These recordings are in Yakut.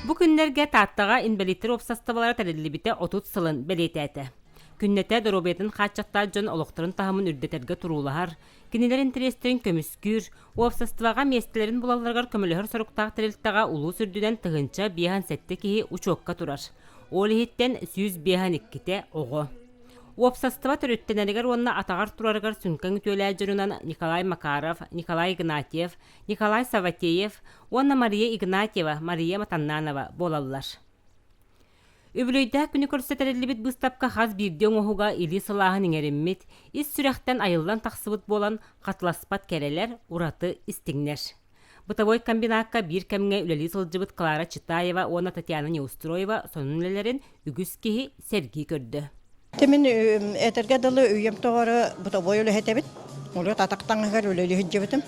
Бу күннэргэ Тааттаҕа инбэлииттэр уопсастыбалара тэриллибитэ 30 сылын бэлиэтээтэ. Күннэтэ доруобуйатын хааччахтаах дьон олохторун таһымын үрдэтэргэ туруулаһар, кинилэр интэриэстэрин көмүскүүр, уопсастыбаҕа миэстэлэрин булалларыгар көмөлөһөр соруктаах тэрилтэҕэ улуус үрдүнэн 1057 киһи учуокка турар. Ол иһиттэн 152-тэ оҕо. Уопсастыба төрүттэнэригэр уонна атаҕар турарыгар сүҥкэн үтүөлээх дьонунан Николай Макаров, Николай Игнатьев, Николай Савватеев уонна Мария Игнатьева, Мария Матаннанова буолаллар. Үбүлүөйдээх күнү көрсө тэриллибит быыстапка хас биирдии оҥоһуга илии сылааһын иҥэриммит, ис сүрэхтэн айыллан тахсыбыт буолан хатыласпат кэрэлэр, ураты истиҥнэр. Бытовой комбинакка биир кэмҥэ үлэлии сылдьыбыт Клара Читаева уонна Татьяна Неустроева сонун үлэлэрин үгүс киһи сэргии көрдө. Мин этэргэ дылы үйэм тоҕоро бытовой үлэһитэбин. Урут атах таҥаһыгар үлэлии сылдьыбытым.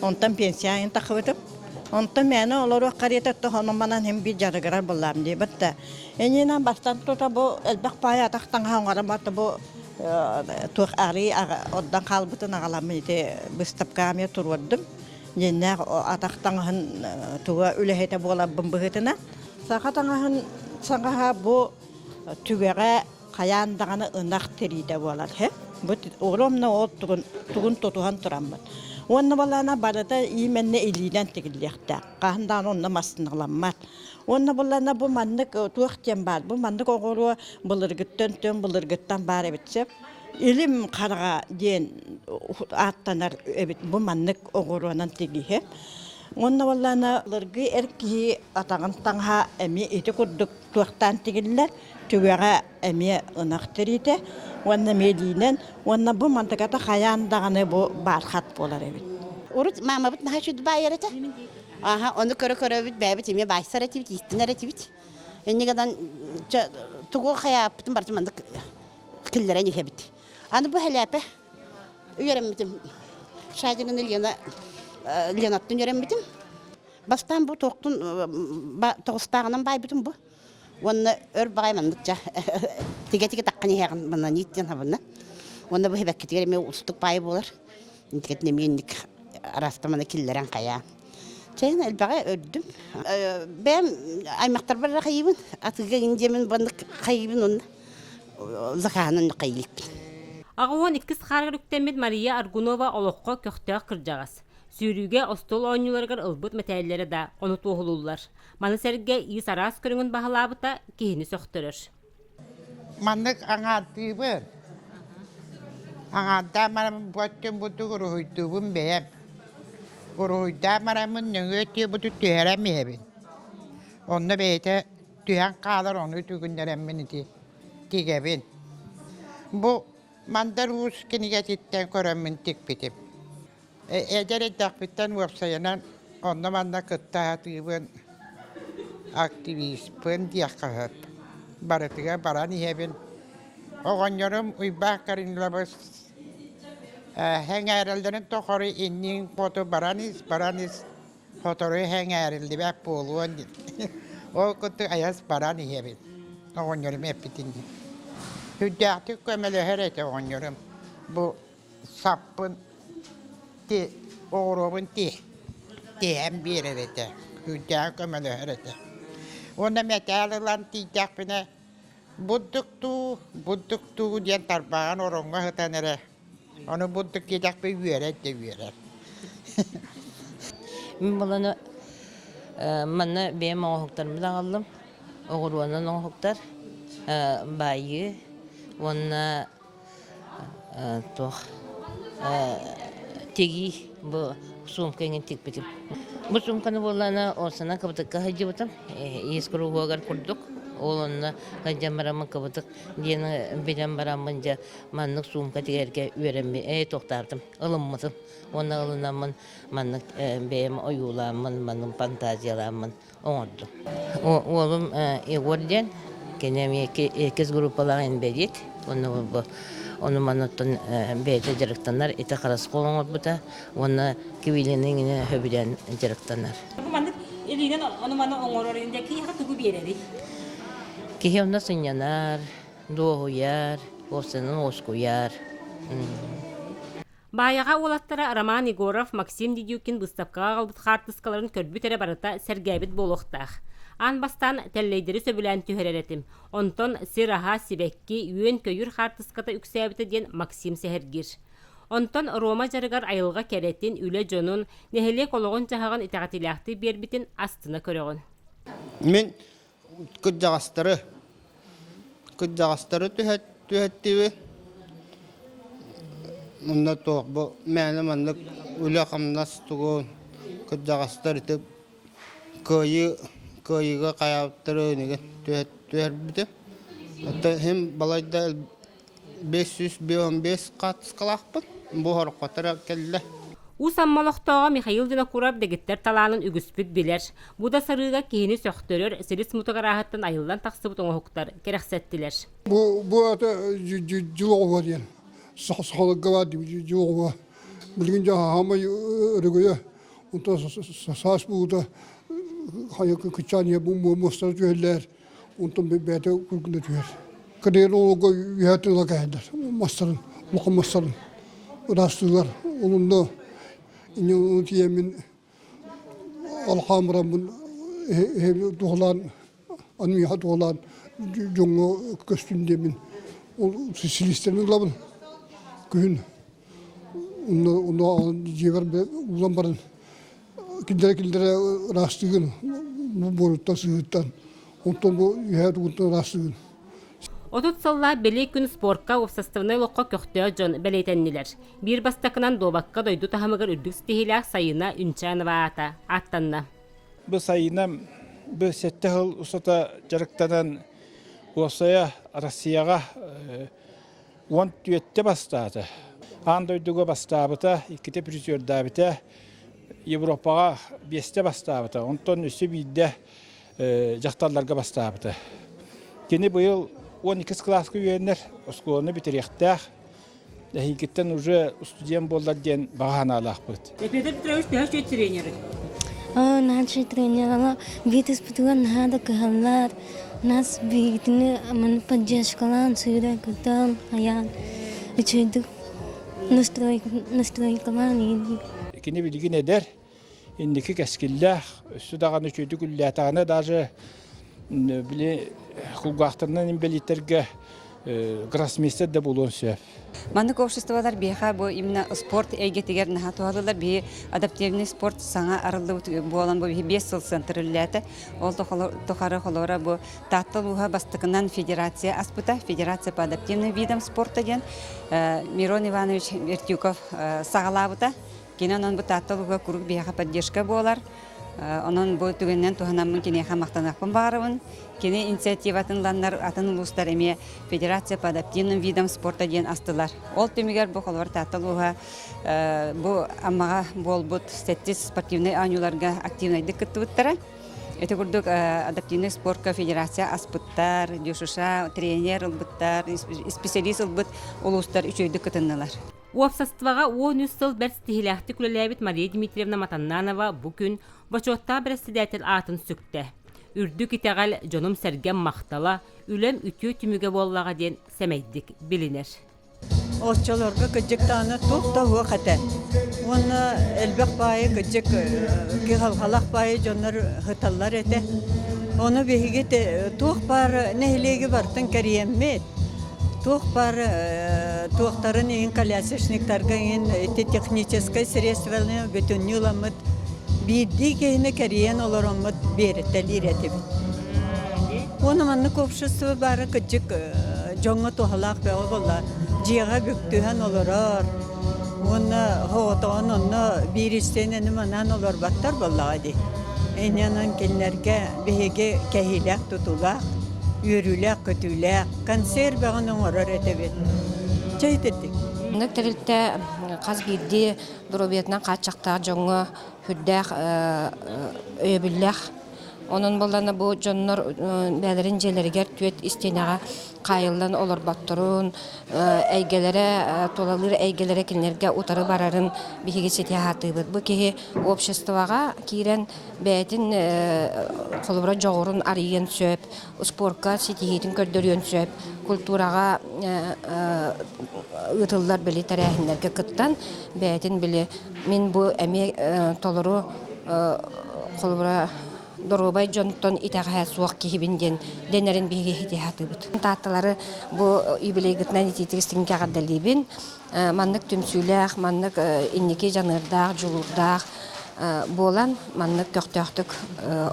Онтон пенсия айын тахыбытым. Онтон мээнэ олоруох карета онон-манан син биир дьарыгырар буоллаам диэбит да. Энньинэн бастан тута бу элбэх паайа атах таҥаһа оҥорон барда бу туох арыы ордон хаалбытын аҕаламмын ити быыстапкаҕа эмиэ туруордум. Дьиҥнээх атах таҥаһын туга үлэһитэ буоларбын быһыытынан. Саха таҥаһын саҥаһа бу түгэҕэ хайаан даҕаны ынах тириитэ буолар. Бу огромно ол тугун, тугун тутуһан тураммыт. Уонна балаана барыта именно илиинэн тигиллиэхтээх. Хаһан даҕаны онно массыыналаммат. Уонна буллана бу маннык туох диэн баар, бу маннык оҕуруо былыргыттан түөн былыргыттан баар эбит сөп. Илим хараҕа диэн ааттанар эбит бу маннык оҕуруонан тигиһэ. Уонна буоллаана былыргы эр киһи атаҕын таҥаһа эмиэ ити курдук туохтаан тигиллэр, түгэҕэ эмиэ ынах тириитэ уонна миэлиинэн уонна бу мантыката хайаан даҕаны бу баархат буолар эбит. Урут маамабыт наһаа үчүгэй баайар этэ. Аха, ону көрө-көрөбүт бэйэбит эмиэ баайсар этибит, ииттинэр этибит. Инньэ гынан тугу хайааппытын барытын маннык киллэрэн иһэбит. Аны бу хэлээпэ үөрэммитим. Шадиганы Лена Ленаттан үөрэммитим. Бастаан бу туохтун тоҕустааҕынан баайбытым бу. Уонна өр баҕай маннык дьэ тигэ-тигэ таххан иһэҕин манна ниит диэн хабынна. Уонна бу хэбэккитигэр эмиэ уустук баайы буолар. Интикэтин эмиэ инник араастаманы киллэрэн хайаан. Чэйин элбэҕи өрдүм. Бэйэм аймахтарбар эрэ хайыыбын. Атыыга индиэмин баннык хайыыбын уонна закаһынан хайыылыкпын. 82 хаарыгар үктэммит Мария Аргунова олоххо көхтөөх кырдьаҕас. Сүүрүүгэ остуол оонньууларыгар ылбыт мэтээллэрэ да ону туоһулууллар. Маны сэргэ иис араас көрүҥүн баһылаабыта киһини сөхтөрөр. Маннык аҥаардыыбын. Аҥаардаан бараммын бу өттүн бурдук уруһуйдуубун бэйэм. Уруһуйдаан бараммын нөҥүө өттү буту түһэрэн иһэбин. Онно бэйэтэ түһэн хаалар, ону түгүннэрэммин ити тигэбин. Бу Мандар Уус кинигэтиттэн көрөммүн тикпитим. Эдэр эрдэхпиттэн уопсайынан онно-манна кытта сатыыбын, активиспын диэххэ сөп. Барытыгар баран иһэбин. Оҕонньорум Уйбаан Корнилович сэҥээрэллэрин тухары инниҥ хоту баран ис, баран ис, сотору сэҥээриллибэт буолуон диэн. Ол курдук айас баран иһэбин. Оҕонньорум эппитин дии. Сүрдээхтик көмөлөһөр этэ оҕонньорум. Бу саппын оҕуруобун тиһэн биэрэр этэ, күүрдээҕи көмөлөһөр этэ. Уонна мэтээл ылан тиийдэхпинэ бурдуктуу, бурдуктуу диэн тарбаҕын ороҥҥо сытан эрэ, ону бурдук диэтэхпинэ үөрэр да үөрэр. Мин баланы манна бэйэм оҥоһуктарбын аҕаллым. Оҕуруонан оҥоһуктар, баайыы уонна туох тигии бу суумка иҥин тикпитим. Бу суумканы буоллаҕына Орсанан кыбытыкка сылдьыбытым иис куруһуогар курдук. Ол онно сылдьан бараммын кыбытык диэн билэн бараммын дьэ маннык суумка тигэргэ үөрэммит ээ туохтаабытым ылыммытым уонна ылынаммын маннык бэйэм ойуулааммын маннык фантазиялааммын оҥордум. Уолум Егор диэн, кини эмиэ иккис группалаах инбэлиит. Онно бу ону манныттан бэйэтэ дьарыктанар, ити хараскол оҥорбута уонна кивилини иҥинэ сөбүлээн дьарыктанар. Бу маннык илиинэн ону-маны оҥорор инде киһиэхэ тугу биэрэрий? Киһи онно сынньанар, дуоһуйар, уопсайынан уоскуйар. Баайаҕа уолаттара Роман Егоров, Максим Дедюкин быыстапкаҕа аҕалбыт хаартыскаларын көрбүт эрэ барыта сэргээбит буолуохтаах. Аан бастаан тэллэйдэри сөбүлээн түһэрэр этим. Онтон сир аһа, сибэкки, үөн-көйүүр хаартыската үксээбитэ диэн Максим сэһэргиир. Онтон Рома дьарыгар айылҕа кэрэтин, үлэ дьонун, нэһилиэк олоҕун-дьаһаҕын итэҕэтиилээхтик биэрбитин астына көрөҕүн. Мин кырдьаҕастары кырдьаҕастары түһэттибит. Онно туох бу мээнэ маннык үлэ-хамнас тугун кырдьаҕастар ити кыайыы кыайыыга хайаабыттары инигин түһэрбитим. Оттон иһин балайда 555 хаартыскалаахпын. Бу хороххотор кэллэ. Уус Амма олохтооҕо Михаил Винокуров дэгиттэр талаанын үгүспүт билэр. Бу да сырыыга киһини сөхтөрөр силис мутук арааһыттан айыллан тахсыбыт оҥоһуктар кэрэхсэттилэр. Бу бу ата дьыл оҕуһа диэн сахаларга баар дьыл оҕуһа. Билигин дьэ хаамай өрөгөйө онтон саас буута хайа кыччаан ийэ бу муостара түһэллэр онтон бэйэтэ күргүнэ түһэр. Кырыйан олорго үөһэ тыла кэһэллэр мастарын, улахан мастарын ыраастыыллар. Олунна инньэ тиийэммин алхаан бараммын туһалаан аны миэхэ туһалаан дьоҥҥо көстүн диэммин ол силистэрин ылабын күһүн онно онно дьиэбэр улан баран Кинилэрэ ыраастыгын, буоруттан, сыһыыттан, онтон бу үөһээ тугуттан ыраастыгын. 30 сыллаах бэлиэ күн спортка уопсастыбаннай олоххо көхтөөх дьон бэлиэтэннилэр. Биир бастакынан дуобакка дойду таһымыгар үрдүк ситиһиилээх Сайына Үнчанова аата ааттанна. Бу Сайына бу сэттэ сыл устата дьарыктанан уопсайа Россияҕа 14-тэ бастаата. Аан дойдуга бастаабыта, иккитэ призердаабыта, Европаҕа биэстэ бастаабыта, онтон өссө биирдэ дьахталларга бастаабыта. Кини быйыл 12 кылааска үөрэнэр, оскуоланы бүтэриэхтээх. Эһиилгиттэн уже студент буоллар диэн баҕа санаалаахпыт. Петр Петрович төһө үчүгэй тренерий? Наһаа тренер, ама биитиспитигэр наһаа да кыһаллар, нас биһигитини маны поддержкалаан сүүрэн-көтөн, хайаан үчүгэйдик настройкалаан иһин. Кини билигин эдэр, инники кэскиллээх, өссө даҕаны үчүгэйдик үллээтэҕинэ даже били кулгаахтарынан инбэлииттэргэ гроссмейстер да буолуон сөп. Маннык обществолар биһиэхэ бу именно спорт эйгэтигэр наһаа туһалыылар. Биһи адаптивный спорт саҥа арыллыбыт буолан бу биһи 5 сыл центр үлэлээтэ. Ол тухары холобура бу Таатта улууһа бастакынан федерация аспыта. Федерация по адаптивным видам спорта диэн Мирон Иванович Вертюков саҕалаабыта. Кини онон бу Таатта улууһа куруук биһиэхэ поддержка буолар. Онон бу түгэнинэн туһанаммын киниэхэ махтаныахпын баҕарабын. Кини инициативатын ыланнар атын улуустар эмиэ Федерация по адаптивным видам спорта диэн астылар. Ол түмүгэр бу холобур Таатта улууһа бу Аммаҕа буолбут сэттис спортивнай оонньууларга активнайдык кыттыбыттара. Ити курдук адаптивнай спортка федерация аспыттар, ДЮСШ тренер ылбыттар, специалист ылбыт улуустар үчүгэйдик кытыннылар. Уопсастыбаҕа 13 сыл бэрт ситиһиилээхтик үлэлээбит Мария Дмитриевна Матаннанова бу күн бочуоттаах бэрэссэдээтэл аатын сүктэ. Үрдүк итэҕэл, дьонум-сэргэм махтала, үлэм үтүө түмүгэ буоллаҕа диэн сэмэйдик билинэр. Оччолорго кырдьык даҕаны туох да уох этэ. Уонна элбэх баайы кырдьык кыһалҕалаах баайы дьоннор сыталлар этэ. Ону биһиги туох баар нэһилиэги барытын кэрийэммит, туох баар туохтарын иһин колясочниктарга иһин ити техническай средствоны бүтүннүү ыламмыт биирдии киһини кэрийэн олороммут биэрэтэлиир этибит. Уонна маннык общество баара кырдьык дьоҥҥо туһалаах бөҕө буолла. Дьиэҕэ бүктүһэн олорор уонна соҕотоҕун онно биир истиэнэни манаан олорботтор буоллаҕа дии. Инньэ кинилэргэ биһиги кэһиилээх тутулаах, үөрүүлээх-көтүүлээх концерт бөҕөнү оҥорор этибит. Чэ итирдик. Маннык тэрилтэ хас биирдии доруобуйатынан хааччахтаах дьоҥҥо сүрдээх өйөбүллээх. Онон буоллаҕына бу дьоннор бэйэлэрин дьиэлэригэр түөрт истиэнэҕэ хаайыллан олорботторун, эйгэлэрэ, тулалыыр эйгэлэрэ кинилэргэ утары барарын биһиги ситиһэ сатыыбыт. Бу киһи обществоҕа киирэн бэйэтин холобура дьоҕурун арыйыан сөп, спорка ситиһиитин көрдөрүөн сөп, культураҕа ыытыллар били тэрээһиннэргэ кыттан бэйэтин били мин бу эмиэ толору холобура доруобай дьонтон итэҕэһэ суох киһибин диэн дэнэрин биһиги ситиһэ сатыыбыт. Таатталары бу юбилейгытынан итиитик истиҥник эҕэрдэлиибин. Маннык түмсүүлээх, маннык инники дьаныардаах, дьулуурдаах буолан маннык көхтөөхтүк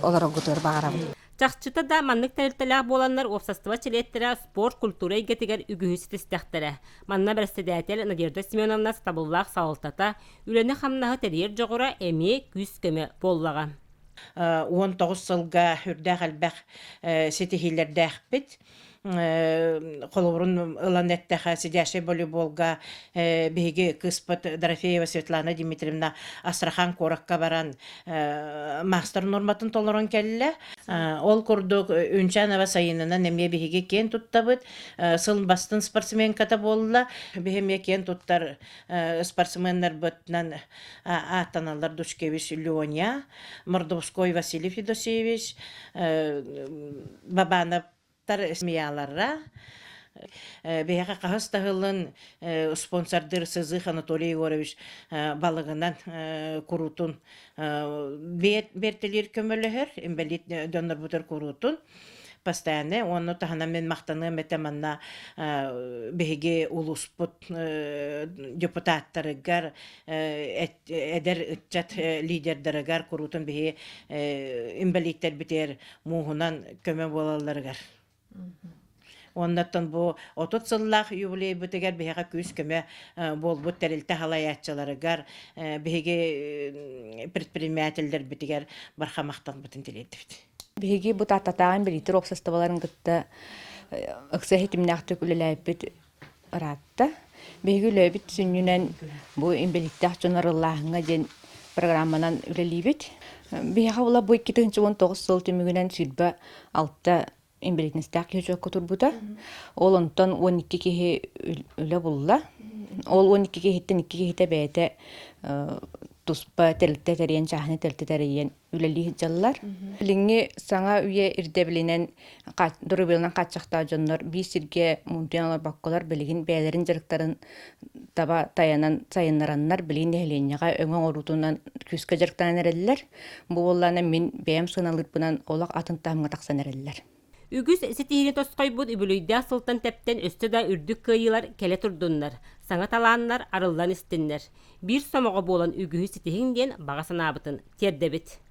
олороргутугар баҕарабын. Чахчыта да маннык тэрилтэлээх буоланнар уопсастыба чилиэттэрэ спорт, культура эйгэтигэр үгүһү ситистэхтэрэ. Манна бэрэссэдээтэл Надежда Семеновна сатабыллаах салалтата, үлэни-хамнаһы тэрийэр дьоҕура эмиэ күүс-көмө буоллаҕа. 19 сылга үрдээх элбэх ситиһиилэрдээхпит. Холобурун ылан эттэхэ, сидящий волейболга биһиги кыыспыт Дорофеева Светлана Дмитриевна Астрахан куоракка баран маастар норматын толорон кэллэ. Ол курдук Үнчанова Сайынынан эмиэ биһиги киэн туттабыт. Сыл бастын спортсменката буолла. Биһи эмиэ киэн туттар спортсменнарбытынан ааттаналлар Дучкевич Леня, Мордовской Василий Федосеевич, Бабанов семьялара биһиэхэ хаһыс таһылын спонсордыр Сызых Анатолий Егорович балыгынан куруутун бэртэлиир көмөлөһөр инбэлиит дьоннорбутугар куруутун постоянно уонна таһынан мин махтаныам этэ манна биһиги улууспут депутаттарыгар эдэр ыччат лидердарыгар куруутун биһи инбэлииттэрбитигэр мууһунан көмө буолалларыгар. Оннуттан бу 30 сыллаах юбилейбытыгар биһиэхэ күүс-көмө буолбут тэрилтэ салайааччыларыгар, биһиги предпринимателлэрбитигэр барха махталбытын тириэрдибит. Биһиги бу Тааттатааҕы инбэлииттэр уопсастыбаларын кытта ыкса ситимнээхтик үлэлээбиппит ыраатта. Биһиги үлэбит сүнньүнэн бу инбэлииттээх дьон арыллааһыҥҥа диэн программанан үлэлиибит. Биһиэхэ була бу 2019 сыл түмүгүнэн 26 инбэлиитинэстээх киһи учуокка турбута. Ол онтон 12 киһи үлэ булла. Ол 12 киһиттэн 2 киһитэ бэйэтэ туспа тэрилтэ тэрийэн, чааһынай тэрилтэ тэрийэн үлэлии сылдьаллар. Билиҥҥи саҥа үйэ ирдэбилинэн доруобуйаларынан хааччахтаах дьоннор биир сиргэ муунтуйан олорбокколор билигин бэйэлэрин дьарыктарын таба тайанан сайыннараннар билигин нэһилиэнньэҕэ өҥө оҥоруутунан күүскэ дьарыктанан эрэллэр. Бу буоллаҕына мин бэйэм сыаналыырбынан олох атын таһымҥа тахсан эрэллэр. Үгүс ситиһиини тосхойбут үбүлүйдээх сылтан тэптэн өссө да үрдүк кыайыылар кэлэ турдуннар, саҥа талааннар арыллан истиннэр. Биир сомоҕо буолан үгүһү ситиһиҥ диэн баҕа санаабытын тиэрдэбит.